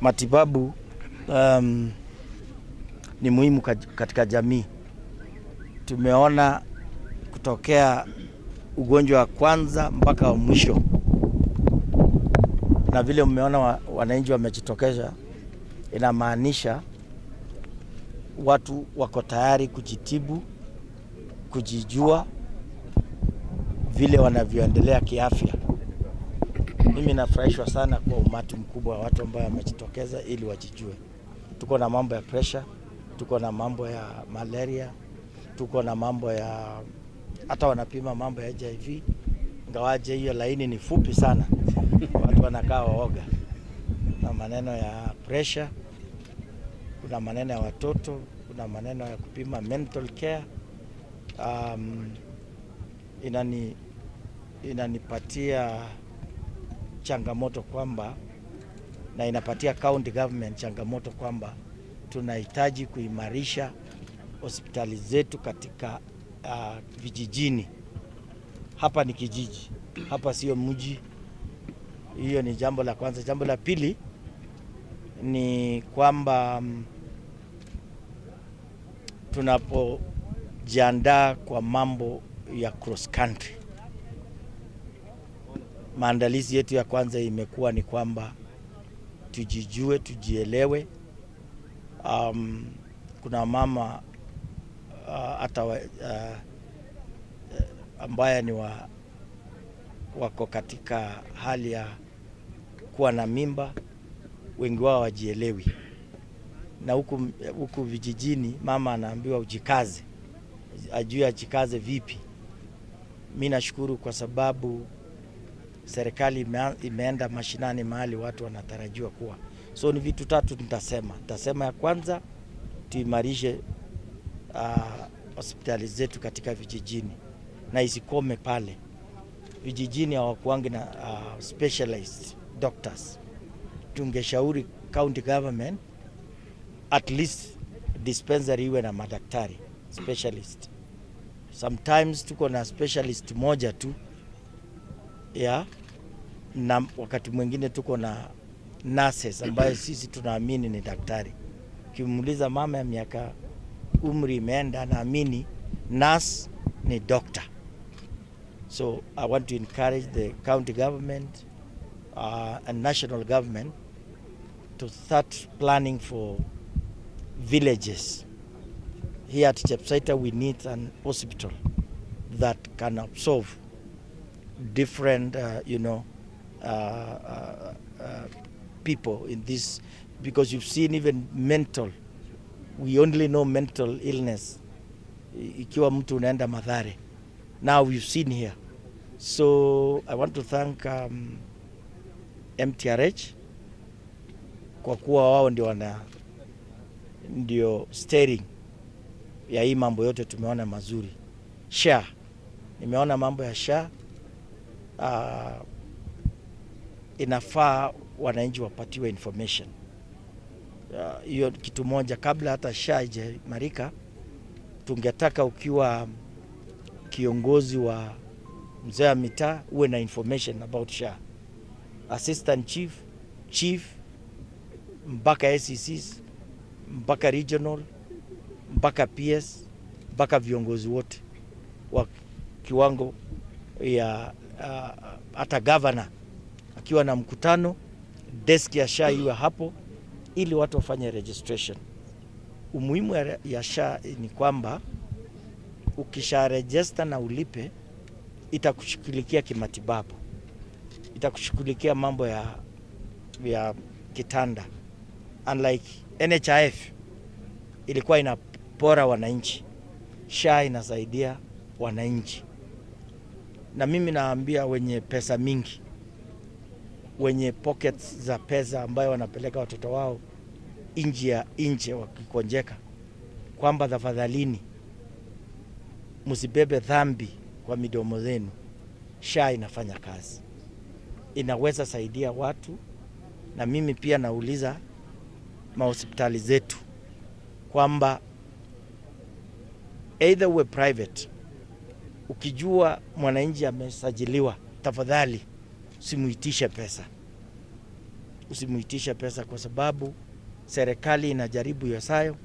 Matibabu ni muhimu katika jamii. Tumeona kutokea ugonjwa wa kwanza mpaka wa mwisho, na vile mmeona wananchi wamejitokeza, inamaanisha watu wako tayari kujitibu, kujijua vile wanavyoendelea kiafya. Mimi nafurahishwa sana kwa umati mkubwa wa watu ambao wamejitokeza ili wajijue. Tuko na mambo ya pressure, tuko na mambo ya malaria, tuko na mambo ya hata wanapima mambo ya HIV, ingawaje hiyo laini ni fupi sana, watu wanakaa waoga. Na maneno ya pressure, kuna maneno ya watoto, kuna maneno ya kupima mental care. Inanipatia changamoto kwamba, na inapatia county government changamoto kwamba tunahitaji kuimarisha hospitali zetu katika vijijini. Hapa ni kijiji, hapa sio mji. Hiyo ni jambo la kwanza. Jambo la pili ni kwamba tunapojiandaa kwa mambo ya cross country, maandalizi yetu ya kwanza imekuwa ni kwamba tujijue, tujielewe. Kuna mama hata ambaye ni wako katika hali ya kuwa na mimba, wengi wao wajielewi. Na huku vijijini mama anaambiwa ujikaze, ajue ajikaze vipi. Mimi nashukuru kwa sababu serikali imeenda mashinani mahali watu wanatarajiwa kuwa. So ni vitu tatu nitasema. Nitasema ya kwanza, tuimarishe hospitali zetu katika vijijini na isikome pale. Vijijini hawakuangi na specialized doctors. Tungeshauri county government at least dispensary iwe na madaktari specialist. Sometimes tuko na specialist moja tu ya, na wakati mwingine tuko na nurses ambaye sisi tunaamini ni daktari. Ukimuuliza mama ya miaka umri imeenda, naamini nurse ni doctor. So I want to encourage the county government and national government to start planning for villages. Here at Chepsaita we need an hospital that can absorb different people in this, because you've seen even mental, we only know mental illness ikiwa mtu unaenda Mathare. Now we've seen here. So I want to thank MTRH kwa kuwa wao ndio steering ya hii mambo yote tumeona mazuri. SHA, nimeona mambo ya SHA, inafaa wananchi wapatiwe information. Hiyo kitu moja kabla hata SHA haijamarika, tungetaka ukiwa kiongozi wa mzee wa mitaa uwe na information about SHA. Assistant chief, chief, mpaka SECs, mpaka regional, mpaka PS, mpaka viongozi wote wa kiwango ya hata governor akiwa na mkutano, desk ya SHA iwe hapo ili watu wafanye registration. Umuhimu ya SHA ni kwamba ukisha register na ulipe, itakushughulikia kimatibabu, itakushughulikia mambo ya kitanda. Unlike NHIF ilikuwa inapora wananchi, SHA inasaidia wananchi. Na mimi naambia wenye pesa mingi, wenye pockets za pesa ambayo wanapeleka watoto wao nje ya nje wakikonjeka, kwamba tafadhalini msibebe dhambi kwa midomo zenu. SHA inafanya kazi, inaweza saidia watu. Na mimi pia nauliza mahospitali zetu kwamba either we private, ukijua mwananchi amesajiliwa, tafadhali simuitishe pesa. usimuitishe pesa, kwa sababu serikali inajaribu yosayo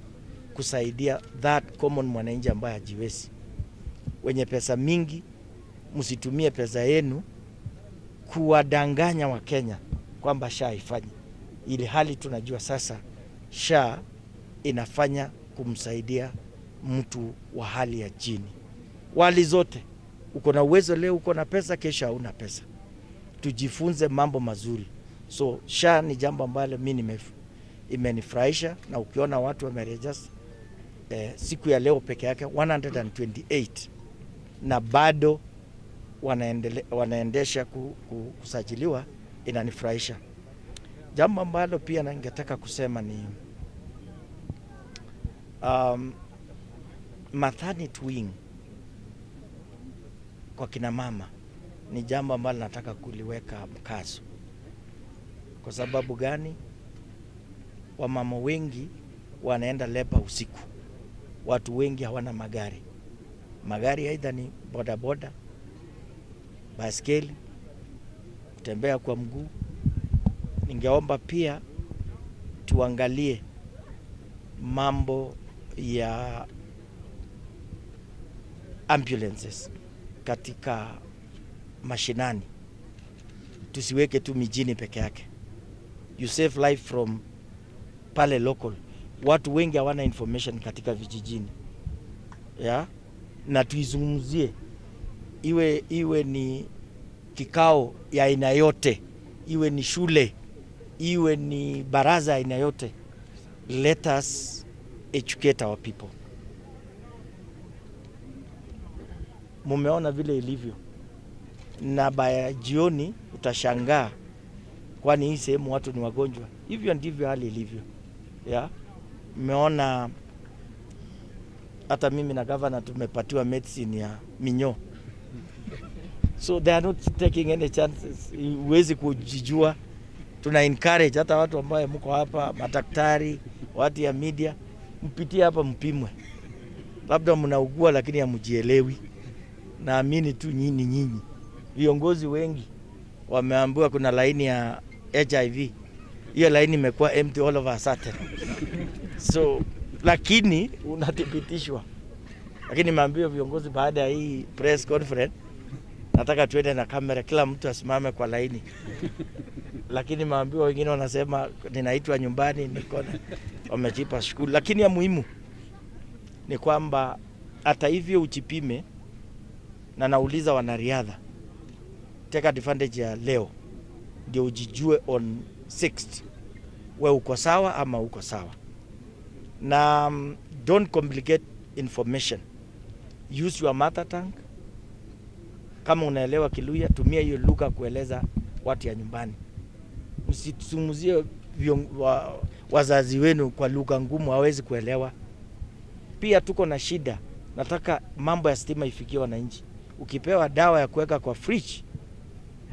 kusaidia that common mwananchi ambaye hajiwezi. Wenye pesa mingi, msitumie pesa yenu kuwadanganya Wakenya kwamba SHA haifanyi, ili hali tunajua sasa SHA inafanya kumsaidia mtu wa hali ya chini. Wali zote, uko na uwezo leo, uko na pesa, kesho hauna pesa. Tujifunze mambo mazuri. So SHA ni jambo ambalo mimi imenifurahisha, na ukiona watu wameregister siku ya leo peke yake 128 na bado wanaendesha kusajiliwa, inanifurahisha. Jambo ambalo pia ningetaka kusema ni maternity wing kwa kina mama ni jambo ambalo nataka kuliweka mkazo. Kwa sababu gani? Wamama wengi wanaenda leba usiku. Watu wengi hawana magari. Magari aidha ni boda boda, baiskeli, kutembea kwa mguu. Ningeomba pia tuangalie mambo ya ambulances katika mashinani. Tusiweke tu mijini peke yake. You save life from pale local. Watu wengi hawana information katika vijijini. Ya? Na tuizungumzie. Iwe ni kikao ya aina yote, iwe ni shule, iwe ni baraza aina yote. Let us educate our people. Mumeona vile ilivyo. Na baya jioni utashangaa, kwani hii sehemu watu ni wagonjwa. Hivyo ndivyo hali ilivyo. Ya? Mmeona hata mimi na governor tumepatiwa medicine ya minyoo. So they are not taking any chances. Huwezi kujijua. Tuna encourage hata watu ambao mko hapa, madaktari, watu ya media, mpitie hapa mpimwe. Labda mnaugua lakini hamjielewi. Naamini tu nyinyi. Viongozi wengi wameambiwa kuna laini ya HIV. Hiyo laini imekuwa empty all of a sudden. So lakini unathibitishwa. Lakini nimeambiwa viongozi baada ya hii press conference, nataka tuende na kamera, kila mtu asimame kwa laini. Lakini nimeambiwa wengine wanasema ninaitwa nyumbani, niko wamejipa shughuli. Lakini ya muhimu ni kwamba hata hivyo ujipime, na nauliza wanariadha, take advantage ya leo ndio ujijue on 6th we uko sawa ama uko sawa. Na don't complicate information. Use your mother tongue. Kama unaelewa Kiluya, tumia hiyo lugha kueleza watu ya nyumbani. Msizungumzie wazazi wenu kwa lugha ngumu, hawezi kuelewa. Pia tuko na shida, nataka mambo ya stima ifikie wananchi. Ukipewa dawa ya kuweka kwa fridge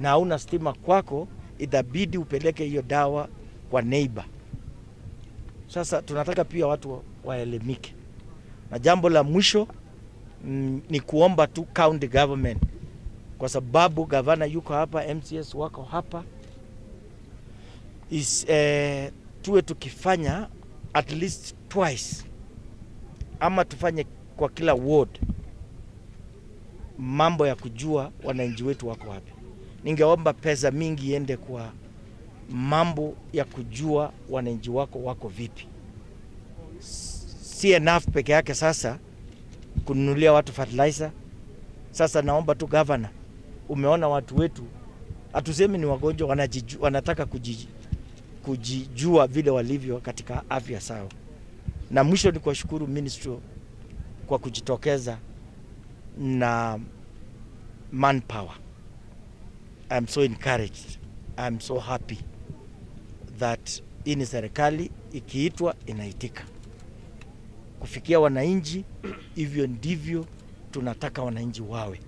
na hauna stima kwako, itabidi upeleke hiyo dawa kwa neighbor. Sasa tunataka pia watu waelimike. Na jambo la mwisho ni kuomba tu county government, kwa sababu governor yuko hapa, MCS wako hapa, is tuwe tukifanya at least twice, ama tufanye kwa kila ward mambo ya kujua wananchi wetu wako wapi. Ningeomba pesa mingi iende kwa mambo ya kujua wananchi wako wako vipi. Si enough peke yake sasa kununulia watu fertilizer. Sasa naomba tu governor, umeona watu wetu, hatusemi ni wagonjwa, wanataka kujijua vile walivyo katika afya sawa. Na mwisho ni kuwashukuru ministry kwa kujitokeza na manpower. I'm so encouraged. I'm so happy that hii serikali ikiitwa inaitika. Kufikia wananchi, hivyo ndivyo tunataka wananchi wawe.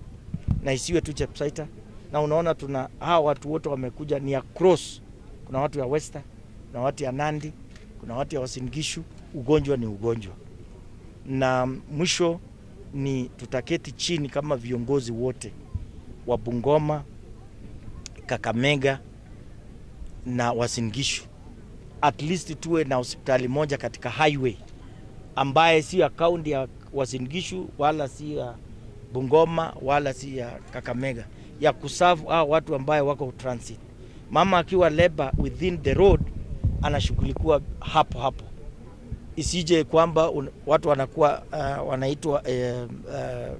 Na isiwe tu Chepsaita. Na unaona tuna hawa watu wote wamekuja ni across. Kuna watu ya Western, kuna watu ya Nandi, kuna watu ya Uasin Gishu. Ugonjwa ni ugonjwa. Na mwisho ni tutaketi chini kama viongozi wote wa Bungoma, Kakamega na Uasin Gishu. At least tuwe na hospitali moja katika highway ambaye si ya kaunti ya Uasin Gishu wala si ya Bungoma wala si ya Kakamega, ya kuserve hao watu ambaye wako transit. Mama akiwa labor within the road anashughulikiwa hapo hapo, isije kwamba watu wanakuwa wanaitwa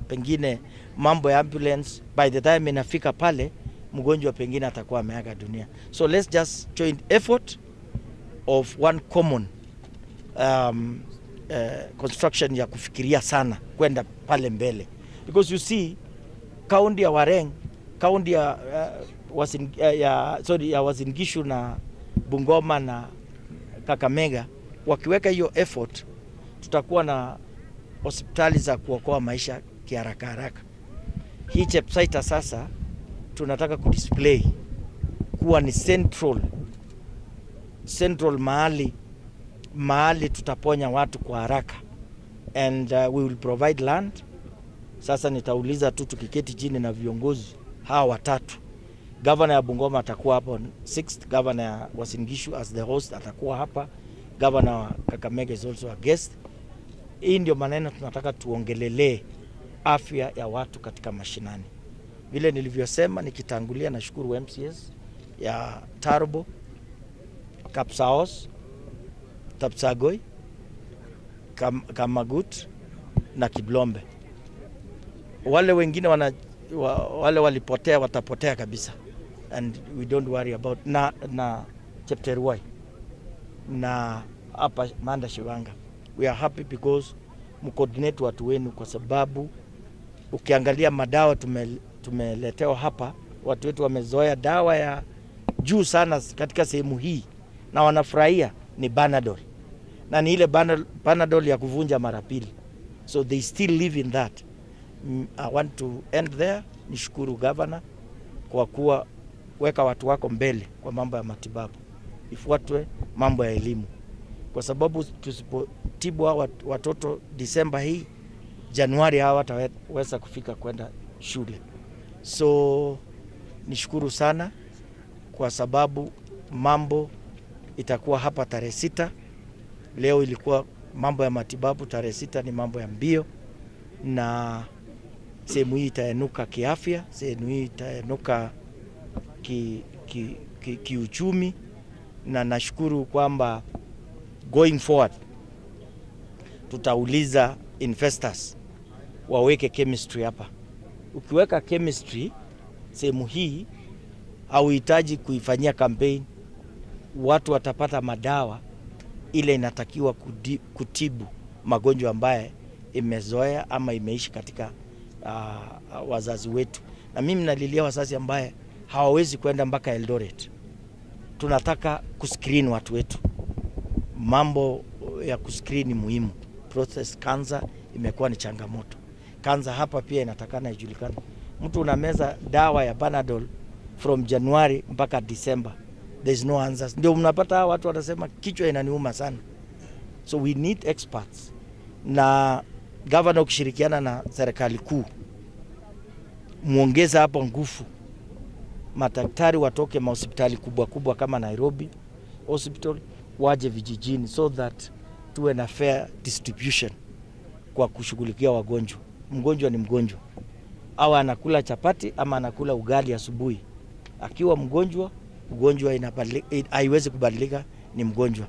pengine mambo ya ambulance, by the time inafika pale mgonjwa pengine atakuwa ameaga dunia. So let's just join effort of one common construction ya kufikiria sana kwenda pale mbele, because you see kaunti ya Wareng, kaunti ya ya Uasin Gishu na Bungoma na Kakamega, wakiweka hiyo effort tutakuwa na hospitali za kuokoa maisha kiharaka haraka. Hii Chepsaita sasa tunataka kudisplay kuwa ni central mahali tutaponya watu kwa haraka, and we will provide land. Sasa nitauliza tu tukiketi chini na viongozi hawa watatu. Governor ya Bungoma atakuwa hapo 6th, governor ya Uasin Gishu as the host atakuwa hapa, governor wa Kakamega is also a guest. Hii ndio maneno tunataka tuongelelee afya ya watu katika mashinani. Vile nilivyosema nikitangulia, nashukuru MCS ya Tarbo, Kapsaos, Tapsagoi, Kamagut na Kiblombe. Wale wengine wale walipotea watapotea kabisa, and we don't worry about na Chepterwai na hapa Manda Shivanga. We are happy because mcoordinate watu wenu, kwa sababu ukiangalia madawa tumeletewa hapa, watu wetu wamezoea dawa ya juu sana katika sehemu hii na wanafurahia ni Panadol, na ni ile Panadol ya kuvunja mara pili, so they still live in that. I want to end there. Nishukuru governor kwa kuwa weka watu wako mbele kwa mambo ya matibabu, ifuatwe mambo ya elimu, kwa sababu tusipotibu hawa watoto Disemba hii, Januari hawa wataweza kufika kwenda shule. So nishukuru sana kwa sababu mambo itakuwa hapa tarehe 6. Leo ilikuwa mambo ya matibabu, tarehe 6 ni mambo ya mbio, na sehemu hii itaenuka kiafya, sehemu hii itaenuka kiuchumi, na nashukuru kwamba going forward tutauliza investors waweke chemistry hapa. Ukiweka chemistry sehemu hii hauhitaji kuifanyia campaign, watu watapata madawa ile inatakiwa kutibu magonjwa ambaye imezoea ama imeishi katika wazazi wetu. Na mimi nalilia wazazi ambaye hawawezi kwenda mpaka Eldoret. Tunataka kuscreen watu wetu. Mambo ya kuscreen ni muhimu. Prostate cancer imekuwa ni changamoto. Kansa hapa pia inatakana ijulikane. Mtu unameza dawa ya Panadol from January mpaka December, there is no answers. Ndio mnapata watu wanasema kichwa inaniuma sana. So we need experts. Na governor ukishirikiana na serikali kuu, muongeza hapo nguvu. Madaktari watoke mahospitali kubwa kubwa kama Nairobi Hospital waje vijijini, so that tuwe na fair distribution kwa kushughulikia wagonjwa. Mgonjwa ni mgonjwa, au anakula chapati ama anakula ugali asubuhi. Akiwa mgonjwa, ugonjwa haiwezi kubadilika, ni mgonjwa.